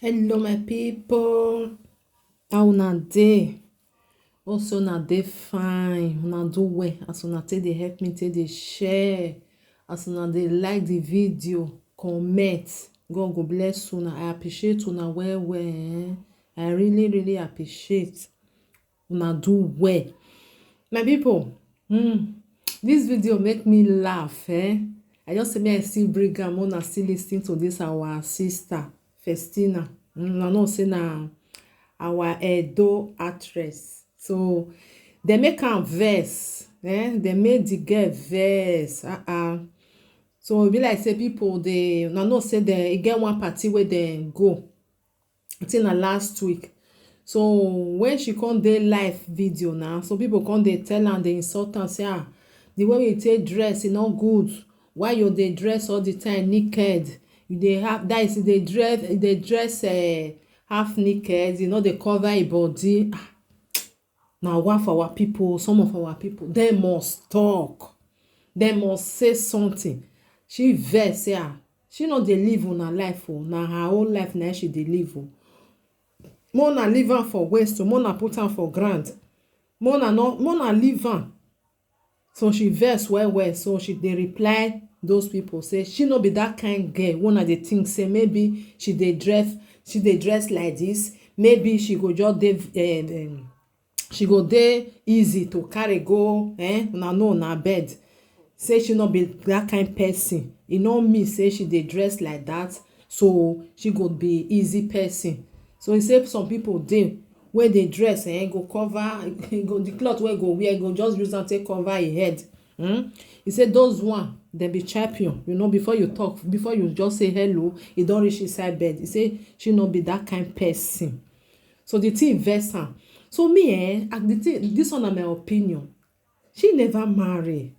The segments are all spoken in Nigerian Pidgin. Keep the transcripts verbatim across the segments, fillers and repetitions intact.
Hello, my people. How una dey? Also, una dey fine. Una do well. As una take dey help me, take dey share. As una dey like the video, comment. God go bless una. I appreciate una well well. Eh? I really, really appreciate. Una do well. My people, hmm, this video make me laugh. Eh? I just say me I still bring am. Una still listen to this our sister Festina. Mm, I know say na our Edo actress. So they make am vex. Eh? They make the girl vex. Uh-uh. So e be like say people dey, una know say they e get one party where they go. I think na last week. So when she come dey live video now, so people come dey tell am, dey insult am, say, "Ah, the way you take dress, e no good. Why you dey dress all the time naked? You dey have, that is, you dey dress, you dey dress uh, half naked. You no dey cover your body." Ah, na one for our people, some of our people, they must talk. They must say something. She vex, say, "Ah, she no dey live una life o. Na her own life na she dey live o." Mona leave am for waist o. Mona put am for ground. Mona no, Mona leave am. So she vex well well. So she dey reply those people say she no be that kind girl wey una dey think say maybe she dey dress, she dey dress like this. Maybe she go just dey, eh, um, she go dey easy to carry go, eh, una know na bed. Say she no be that kind person. E no mean say she dey dress like that, so she go be easy person. So he say some people dey wey dey dress, eh, go cover, go, the cloth wey go wear, go just use am take cover him head. Hmm? He say those one, dem be champion. You know, before you talk, before you just say hello, e don reach inside bed. He say she no be that kind person. So the thing vex am. So me, eh, I- the thing, this one na my opinion. She never marry.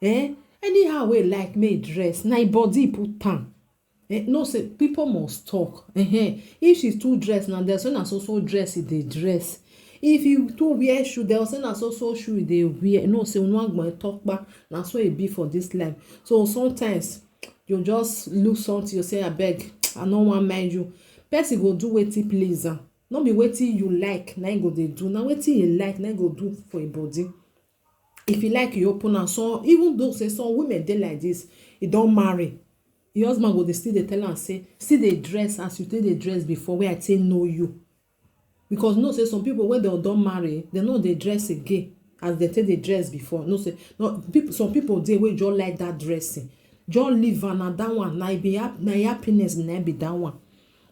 Eh? Anyhow wey like make e dress, na im body put am. Eh, no say people must talk. Eh, if she too dress, na dem say na so so dress e dey dress. If you too wear shoe, dem say na so so shoe e dey wear. No say unu agbon talk ba, na so e be for this life. So sometimes you just look something, you say, "Abeg, I no wan mind you." Person go do wetin please am. No be wetin you like na im go dey do. Na wetin you like na im go do for im body. If you like, you open am. So even though say some women dey like this, e don marry, your husband go dey still dey tell am say, "Still dey dress as you take dey dress before wey I take know you." Because you know say some people wey dem don marry, dem no dey dress again as dem take dey dress before. No say no people, some people dey wey just like that dressing. Just leave am, na that one, na e be hap- na e happiness na e be that one.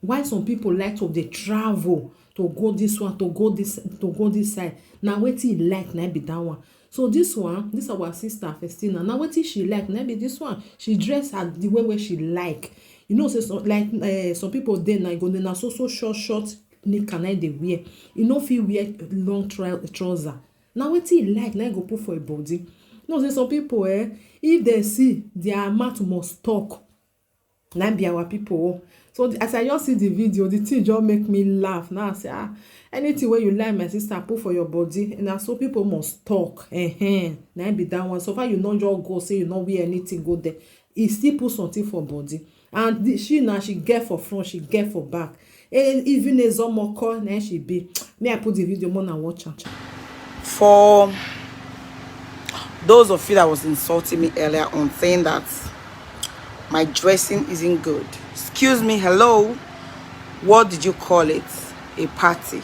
Why some people like to dey travel to go this one, to go this, to go this side? Na wetin e like na e be that one. So this one, this our sister Festina, na wetin she like na e be this one. She dress her the way wey she like. You know say some, like, eh, some people dey na go dey na so so short short knicker na e dey wear. E no fit wear long trou- trouser. Na wetin e like na e go put for im body. You know say some people, eh, if dem see, their mouth must talk. Na im be our people o. So the- as I just see the video, the thing just make me laugh. Now I say, "Ah, anything wey you like, my sister, put for your body." Na so people must talk. Ehen. Na im be that one. So far you no just go say you no wear anything go there. E still put something for body. And the, she now, she get for front, she get for back. Eh, even a zomoko, na she be. Me, I put the video more than watch am. For those of you that was insulting me earlier on, saying that my dressing isn't good, excuse me, hello, what did you call it? A party.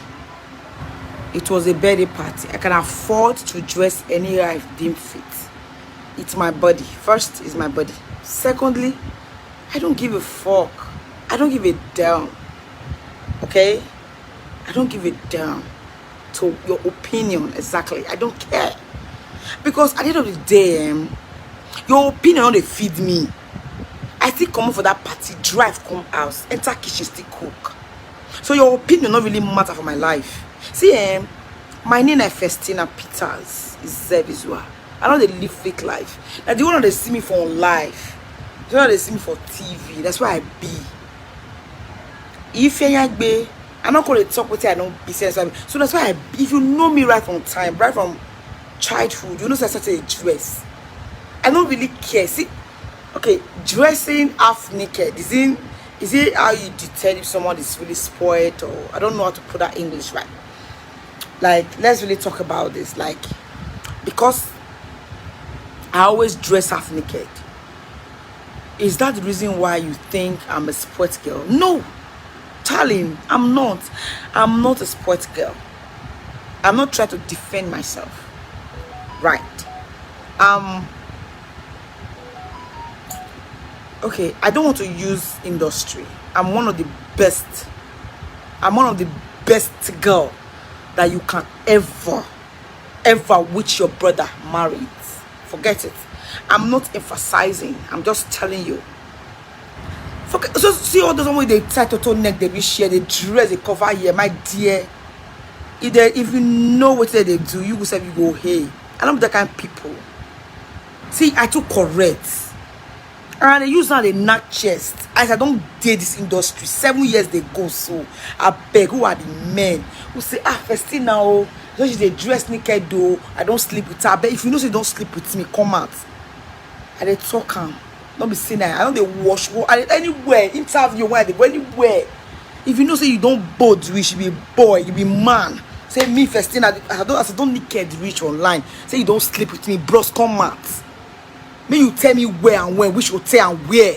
It was a birthday party. I can afford to dress any way I deem fit. It's my body. First is my body. Secondly, I don't give a fuck. I don't give a damn. Okay? I don't give a damn to your opinion exactly. I don't care. Because at the end of the day, em, your opinion no dey feed me. I still come for that party, drive come house, enter kitchen, still cook. So your opinion no really matter for my life. See, em, my name is Festina Peters. Is Zebizwa. I no dey live fake life. Na the one wey dey see me for live, the one wey dey see me for T V. That's why I be. If you yagbe, I no go dey talk wetin I no be sense. So that's why I, if you know me right from time, right from childhood, you know say I start to dress. I don't really care. See, okay, dressing half naked is in Is it how you detect if someone is really spoiled, or I don't know how to put that English right? Like, let's really talk about this. Like, because I always dress half naked, is that the reason why you think I'm a spoiled girl? No, darling, I'm not. I'm not a spoiled girl. I'm not trying to defend myself. Right. Um, okay, I don't want to use industry. I'm one of the best. I'm one of the best girl that you can ever, ever wish your brother married. Forget it. I'm not emphasizing. I'm just telling you. Forget, so see all those one wey dey tie toto neck, dey be share, dey dress, dey cover here, my dear. If they, if you know what they do, you go say you go, hey. I don't be that kind of people. See, I too correct. And they use now the knack chest. As I don't date this industry. Seven years they go so. I beg, who are the men who say, ah, Festina, oh, don't you dey dress naked though? I don't sleep with her. But if you know say don't sleep with me, come out. I dey talk am. No be say na I don't dey wash. Go I, anywhere, interview, when I dey go anywhere. If you know say you don't bold, you should be boy, you be man. Say me, Festina, I don't, I don't naked reach online. Say you don't sleep with me, bros, come out. May you tell me where and when, which hotel and where.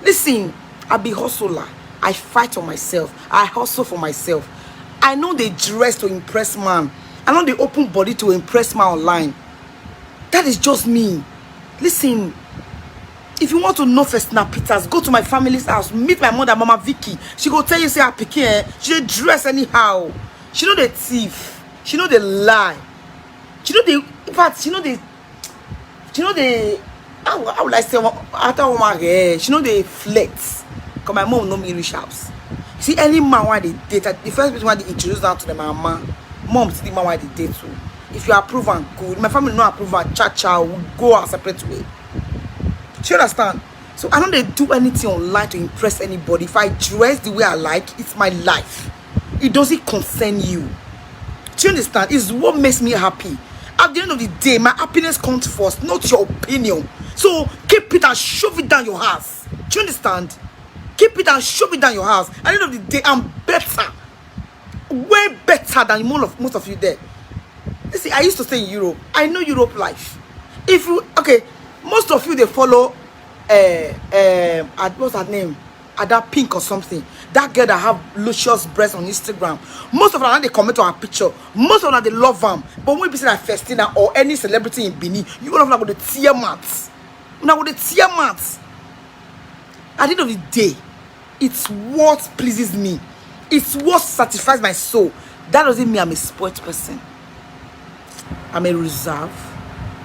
Listen, I be hustler. I fight for myself. I hustle for myself. I know they dress to impress man. I know they open body to impress man online. That is just me. Listen, if you want to know Festina Peters, go to my family's house, meet my mother, Mama Vicky. She go tell you say her pikin, eh, she dey dress anyhow. She no dey thief. She no dey lie. She no dey, in fact, she no dey, she no dey, how, how will I say, after woman, eh, she no dey flex. Cause my mom know me reach house. See, any man why they date, the first person why they introduce down to them, my mama. Mom, see the man why they date too. If you approve and good, my family no approve and cha cha, we go our separate way. Do you understand? So I don't dey do anything online to impress anybody. If I dress the way I like, it's my life. It doesn't concern you. Do you understand? It's what makes me happy. At the end of the day, my happiness comes first, not your opinion. So keep it and shove it down your ass. Do you understand? Keep it and shove it down your ass. At the end of the day, I'm better. Way better than most of, most of you there. You see, I used to stay in Europe. I know Europe life. If you, okay, most of you, they follow, uh, uh, what's her name? Ada Pink or something. That girl that have luscious breasts on Instagram. Most of them, they comment on her picture. Most of them, they love them. But when people say that Festina or any celebrity in Benin, you all of them go to tear mats. Una go to tear mats. At the end of the day, it's what pleases me. It's what satisfies my soul. That doesn't mean I'm a spoiled person. I'm a reserved,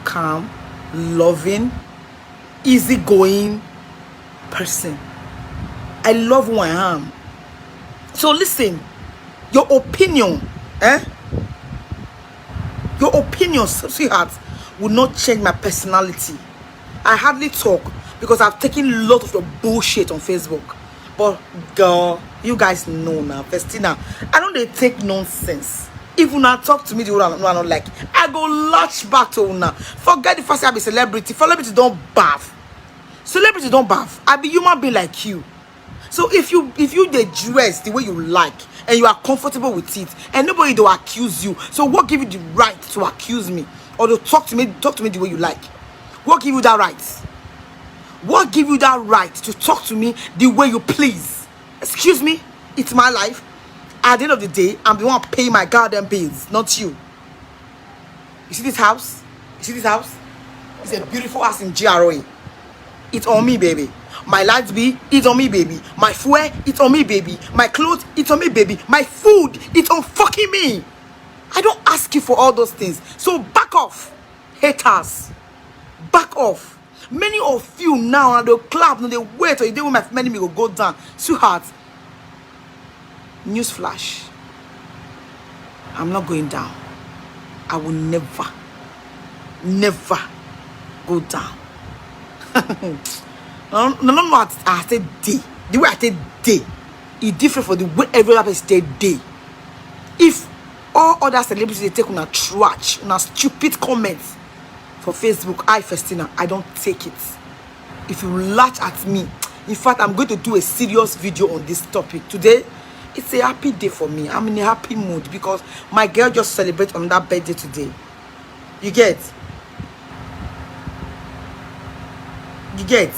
calm, loving, easygoing person. I love who I am. So listen, your opinion, eh? Your opinion, sweetheart, will not change my personality. I hardly talk because I've taken a lot of your bullshit on Facebook. But girl, you guys know now, Festina, I don't dey take nonsense. If una talk to me the way I don't like, I go latch back to una. Forget the first I be celebrity. Celebrity don't bath. Celebrity don't bath. I be human being like you. So if you, if you dey dress the way you like and you are comfortable with it, and nobody to accuse you, so what give you the right to accuse me or to talk to me, talk to me the way you like? What give you that right? What give you that right to talk to me the way you please? Excuse me, it's my life. At the end of the day, I'm the one paying my goddamn bills, not you. You see this house? You see this house? It's a beautiful house in G R A. It's on me, baby. My light bill, it's on me, baby. My fuel, it's on me, baby. My clothes, it's on me, baby. My food, it's on fucking me. I don't ask you for all those things. So back off, haters. Back off. Many of you now, and they'll clap, and they wait till the day when my enemy will go down. Sweetheart, newsflash. I'm not going down. I will never, never go down. No, no, no, no, I, I said day. The way I said day, it different for the way every other person said day. If all other celebrities they take on a trash, on a stupid comments for Facebook, I, Festina, I don't take it. If you latch at me, In fact, I'm going to do a serious video on this topic today. It's a happy day for me. I'm in a happy mood because my girl just celebrated on that birthday today. You get? You get?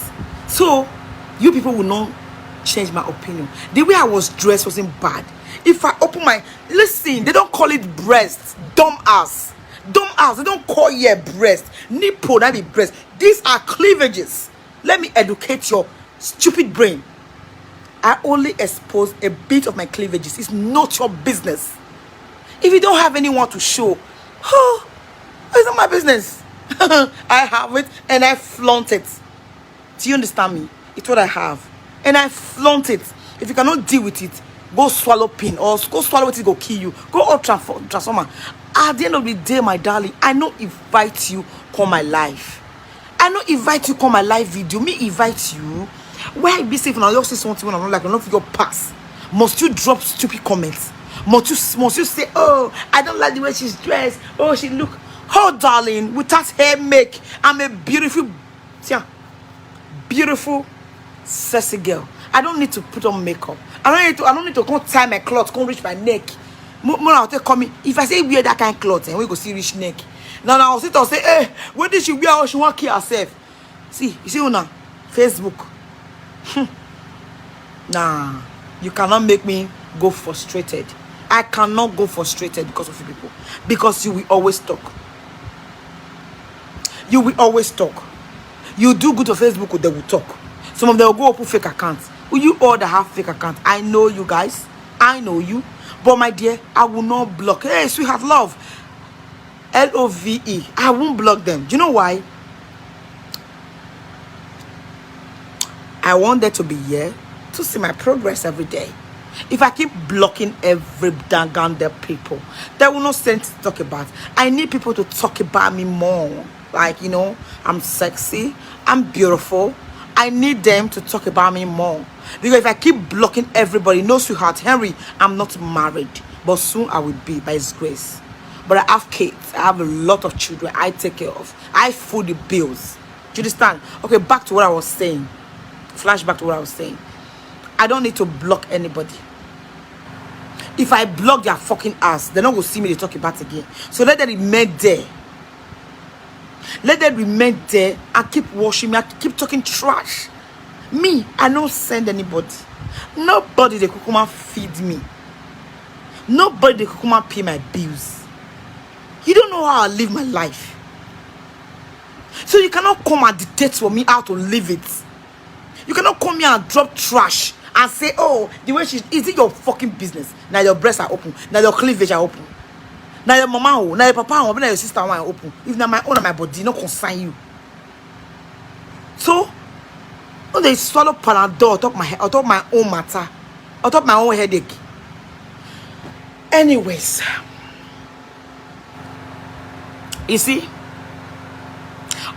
So, you people will not change my opinion. The way I was dressed wasn't bad. If I open my, listen, they don't call it breast. Dumb ass. Dumb ass. They don't call here breast. Nipple, that be breast. These are cleavages. Let me educate your stupid brain. I only expose a bit of my cleavages. It's not your business. If you don't have anyone to show, huh, it's not my business. I have it and I flaunt it. Do you understand me? It's what I have. And I flaunt it. If you cannot deal with it, go swallow pain or go swallow it, go kill you. Go up transform, transformer. At the end of the day, my darling, I no invite you come my life. I no invite you come my live video. Me invite you. Why be safe now? You say something when I don't like, I don't feel your pass. Must you drop stupid comments? Must you must you say, oh, I don't like the way she's dressed? Oh, she look. Oh, darling, without hair make, I'm a beautiful, yeah, beautiful, sexy girl. I don't need to put on makeup. I don't need to. I don't need to come tie my cloth, come reach my neck. More, more I'll take call me. If I say wear that kind of cloth, and we go see reach neck. Now, now I'll sit and say, hey, when did she wear? How she want kill herself? See, you see una Facebook. Hmm. Nah, you cannot make me go frustrated. I cannot go frustrated because of you people. Because you will always talk. You will always talk. You do good on Facebook, they will talk. Some of them will go open fake accounts. Will you all that have fake accounts? I know you guys. I know you. But my dear, I will not block. Hey, sweetheart, love. L O V E. I won't block them. Do you know why? I want them to be here to see my progress every day. If I keep blocking every danganda people, they will not send to talk about. I need people to talk about me more. Like, you know, I'm sexy, I'm beautiful. I need them to talk about me more. Because if I keep blocking everybody, no, sweetheart, Henry, I'm not married, but soon I will be by His grace. But I have kids, I have a lot of children I take care of. I food the bills. Do you understand? Okay, back to what I was saying. Flashback to what I was saying. I don't need to block anybody. If I block their fucking ass, they no go see me, they talk about again. So let them remain there. Let them remain there and keep watching me. I keep talking trash. Me, I don't send anybody. Nobody they kukuma feed me. Nobody they kukuma pay my bills. You don't know how I live my life. So you cannot come and dictate for me how to live it. You cannot come here and drop trash and say, oh, the way she is, it your fucking business? Now your breasts are open. Now your cleavage are open. Now your mama, oh, now your papa, oh, now your sister, oh, open. If not my own, my body, no concern you. So, no, they swallow Panadol on top my head, on top my own matter, on top my own headache. Anyways, you see,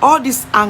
all this anger.